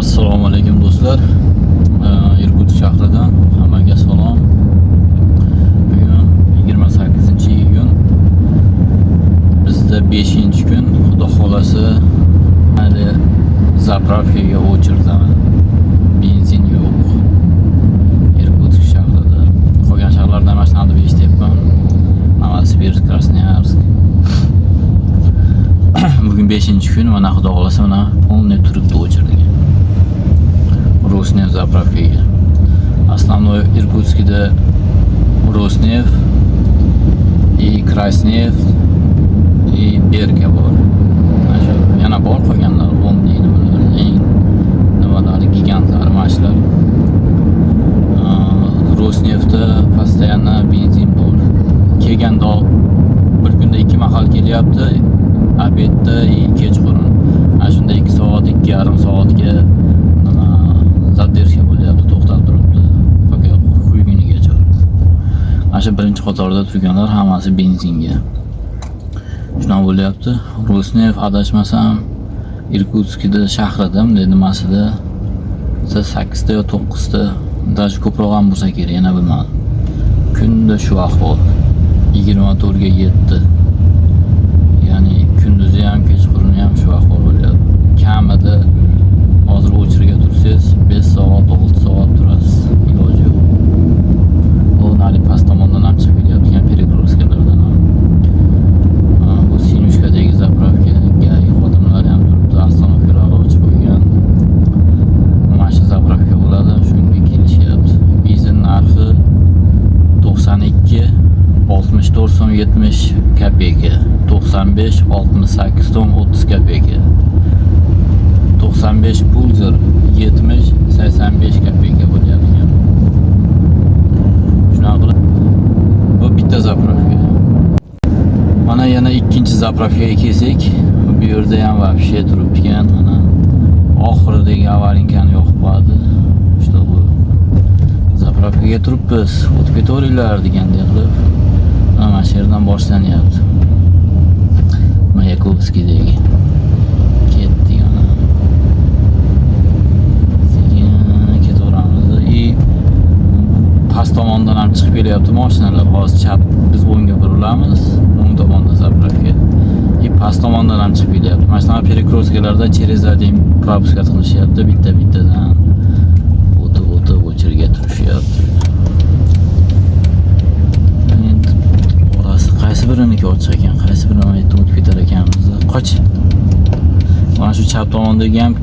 Assalomu alaykum do'stlar. Irkutsk shahridan hammaga salom. Bugun 28-iyun. Bizda 5-kun. Xudo xolasa hali заправка ga o'chirdaman. Benzin yo'q. Irkutsk shahrida. Qolgan shaharlarda mana shunaqa deb eshityapman. Novosibirsk, Krasnoyarsk. Bugun 5-kun, mana Xudo xolasa mana полный turibdi o'chirilgan. Rosneft заправка ga. Основной Иркутскда Rosneft и Krasneft и Berka bor. Mana shu yana bor qolganlar Omni nimalar, eng nimalari gigantlari mana shular. Rosneftda постоянно benzin bor. Kelganda bir kunda 2 mahal kelyapti. Обед da и kechqurun. Mana shunda 2 soat, 2,5 soatga nima задержка bo'lyapti, to'xtab turibdi. Пока quygunigacha. Mana shu birinchi qatorda turganlar hammasi benzinga. Shunaqa bo'lyapti. Rosneft adashmasam Irkutskida shahrida, bunday nimasida 8 ta yo 9 ta, даже ko'proq ham bo'lsa kerak, yana bilmadim. Kunda shu ahvol. 24 ga 7. Ya'ni kunduzi ham kechquruni ham shu ahvol bo'lyapti. Kamida hozir o'chirga tursangiz 5 soat, 6 soat turasiz. Iloji yo'q. U nari past tomondan ham chiqib kelyapti ekan, перекрёстка lardan ham. Ha, bu Sinushkadagi заправка ГАИ xodimlari ham turibdi, остановка lar ochib qo'ygan. Mana shu заправка bo'ladi, shunga kelishyapti. Benzin narxi 92 64 so'm 70 kopeyka, 95 68 so'm 30 kopeyka. 95 pulzer 70 85 kopeyka bo'lyapti. Shunaqa qilib bu bitta заправка. Mana yana ikkinchi заправка ga kelsak, bu yerda ham вообще turibdi ekan. Mana oxiridagi аварийка ni yoqib qo'yadi. Что bu заправка ga turibmiz, o'tib ketaveringlar degandek qilib mana shu yerdan boshlanyapti. Mayakovskiydagi. Ketdik ana. Sekin ketaveramiz. И past tomondan ham chiqib kelyapti mashinalar. Hozir chap, biz o'ngga burilamiz. O'ng tomonda заправка. И past tomondan ham chiqib kelyapti. Mana shunaqa перекрёстка larda через один пропускать qilishyapti bitta-bittadan. O'tib o'tib o'chirga turishyapti. Endi orasi qaysi biriniki ochiq ekan, qaysi birini aytib o'tib ketar ekanmiz. Qoch. Mana shu chap tomondagi ham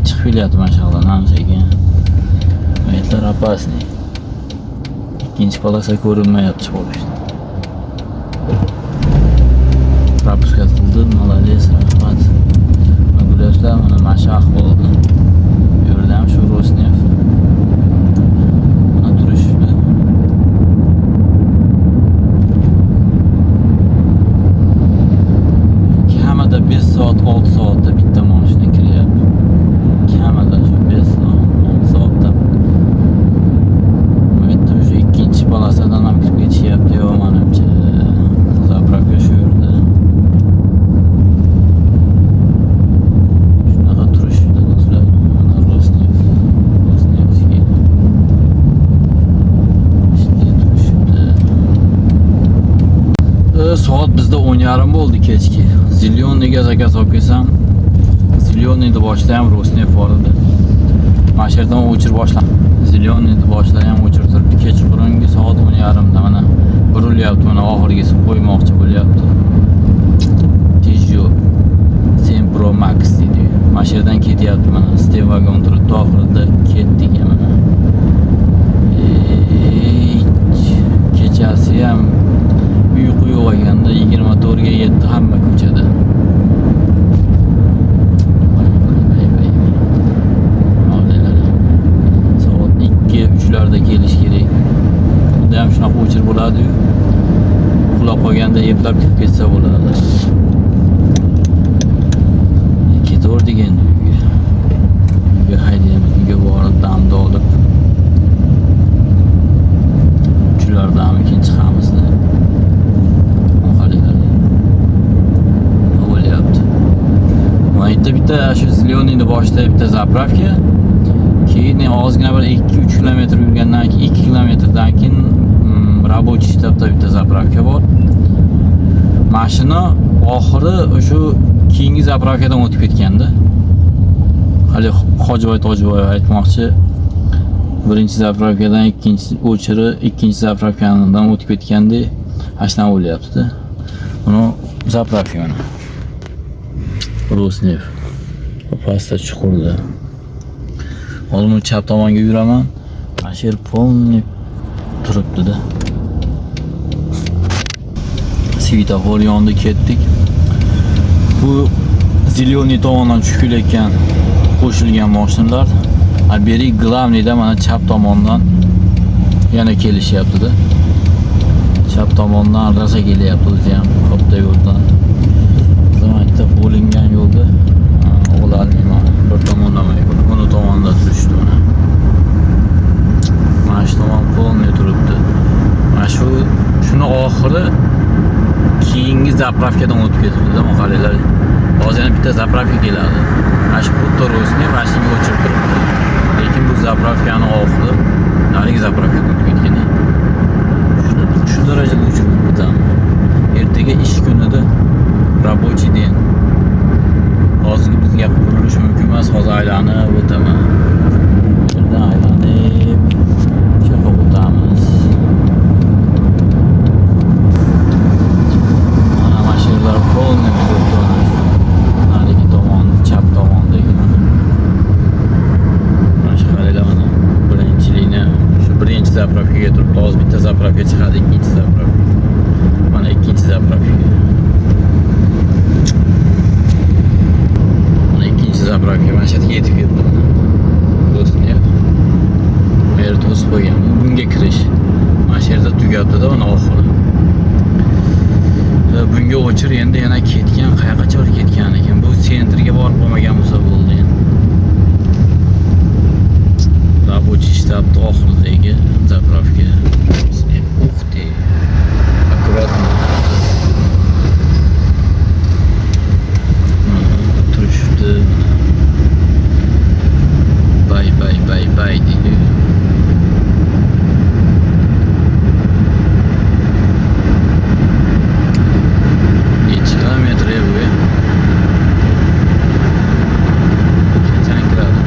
chiqib kelyapti mana shu yoqdan ham sekin. Maytlar опасный. Ikkinchi полоса ko'rinmayapti chiqib. Пропускать qildi, молодец, rahmat. Mana ko'ryapsizlar, mana shu ahvolda. Bu yerda ham shu Rosneft. Mana turishibdi. Kamida 5 soat, 6 soatda bitta mashina kiryapti. Kamida shu 5 soat, 6 soatda. Bu yerda o'sha ikkinchi полоса dan ham kirib ketishyapti yo manimcha. Заправка shu yerda. Shunaqa turishibdi do'stlar. Mana Rosneft, Rosneftga. Shunday turishibdi. Soat bizda 10:30 bo'ldi kechki. Зелёный ga заказ olib kelsam, Зелёный ni boshida ham Rosneft bor edi. Mana shu yerdan o'chirib boshlab, Зелёный ni boshida ham o'chirib turibdi. Kechqurungi soat 10:30 da mana burilyapti, mana oxirgisi qo'ymoqchi bo'lyapti. Peugeot 7 Pro Max deydi. Mana shu yerdan ketyapti mana Step vagon turibdi, oxirida ketdik mana. Ey, kechasi ham uyqu yo'q ekanda 24 ga 7 hamma ko'chada. Voy, voy, voy, voy. Mavlalar. Soat 2 3larda kelish kerak. Unda ham shunaqa o'chir bo'ladi-yu. Uxlab qolganda eplab kirib ketsa bo'ladi. Ketaverdik endi uyga. Uyga haydaymiz, uyga borib damni olib 3lardan keyin chiqamiz. Oxirida nima bo'lyapti? Mana yerda bitta shu Зелёный ni boshida bitta заправка. Keyin ozgina bir 2-3 kilometr yurgandan keyin, 2 kilometrdan keyin рабочий shtabda bitta заправка bor. Mashina oxiri o'sha keyingi заправка dan o'tib ketganda. Hali Hojiboy Tojiboyev aytmoqchi, birinchi заправка dan ikkinchi o'chiri, ikkinchi заправка dan o'tib ketganda ashdan o'lyapti. Buni заправка mana. Rosneft. Pastda chuqurda. Hozir buni chap tomonga yuraman. Mana shu yer полный turibdi-da. Svetofor yondi, ketdik. Bu зеленый tomondan tushib kelayotgan qo'shilgan mashinalar. A beri главный da mana chap tomondan yana kelishyapti-da. Chap tomondan rosa kelyapti o'zi ham katta yo'ldan. Zamonda bo'lingan yo'lda ololmayman. Bir tomondan buni tomonda turishdi mana. Mana shu tomon полный turibdi. Mana shu shuni oxiri keyingi заправка dan o'tib ketibdi-da mahallalar. Hozir yana bitta заправка keladi. Mana shu xuddi Rosneft mana shunga o'chirib turibdi. Lekin bu заправка ni oxiri narigi заправка ga o'tib ketgan. Shu darajada o'chirib ketamiz. Ertaga ish kunida, рабочий день. Hozir bizga burilish mumkin emas. Hozir aylanib o'taman. Bu yerdan aylanib shu yoqqa o'tamiz. Mana mana shu yerlar полный turibdi mana shu. Narigi tomon, chap tomondagi mana. Mana shu qaranglar mana birinchi liniya, shu birinchi заправка ga turibdi. Hozir bitta заправка chiqadi, ikkinchi заправка. Mana ikkinchi заправка. Mana ikkinchi заправка mana shu yerga yetib keldi mana. Rosneft. Bu yer to'sib qo'ygan. Bunga kirish. Mana shu yerda tugabdi-da mana oxiri. Bunga o'chir endi yana ketgan, qayoqqacha ketgan ekan. Bu центр ga borib qolmagan bo'lsa bo'ldi endi. Рабочий shtabni oxiridagi заправка. Ух ты. Аккуратно. Mana turishibdi. Bay bay bay bay deydi. Necha kilometr bu? Qachon kiradi?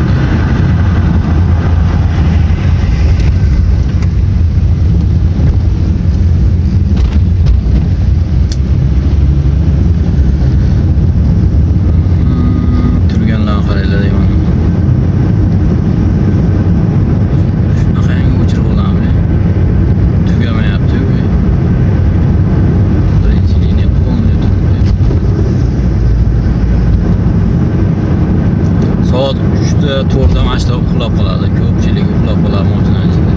Turganlarni qaranglar deyman. Shunaqa yangi o'chirib oladimi? Tugamayapti bu. Birinchi liniya полный turibdi. Soat 3da 4da mana shular uxlab qoladi. Ko'pchilik uxlab qoladi mashina ichida.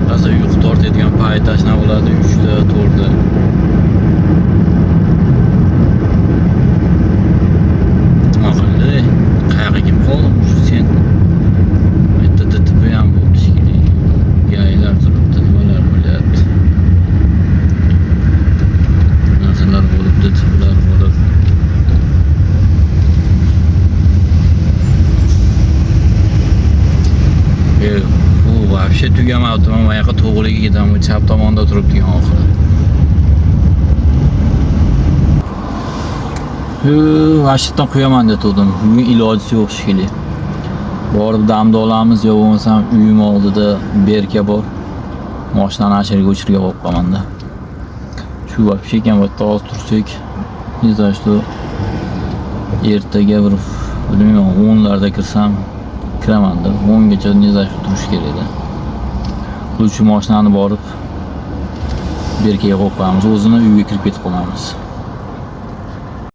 Rosa uyqu tortadigan payt tashna bo'ladi 3da 4da. Nima qildi? Qayoqqa kelib qoldim? Shu sen bitta DTP ham bo'libdi shekilli. ГАИ lar turibdi, nimalar bo'lyapti? Bir narsalar bo'lib, DTPlar bo'lib. E, bu вообще tugamabdi. Men bu yoqqa to'g'riga ketaman, bu chap tomonda turibdi oxiri. Mana shu yerdan qo'yaman deb turdim. Bugun ilojisi yo'q shekilli. Borib damda olamiz, yo bo'lmasam uyim oldida berka bor. Mashinani ana shu yerga o'chirib qo'yib qo'yamanda. Shu вообще ekan, bu yerda hozir tursak, не знаю, что ertaga bir bilmayman 10larda kirsam kiramanda. 10 gacha не знаю, что turish kerakda. Лучше mashinani borib berkaga qo'yib qo'yamiz, o'zini uyga kirib ketib qolamiz.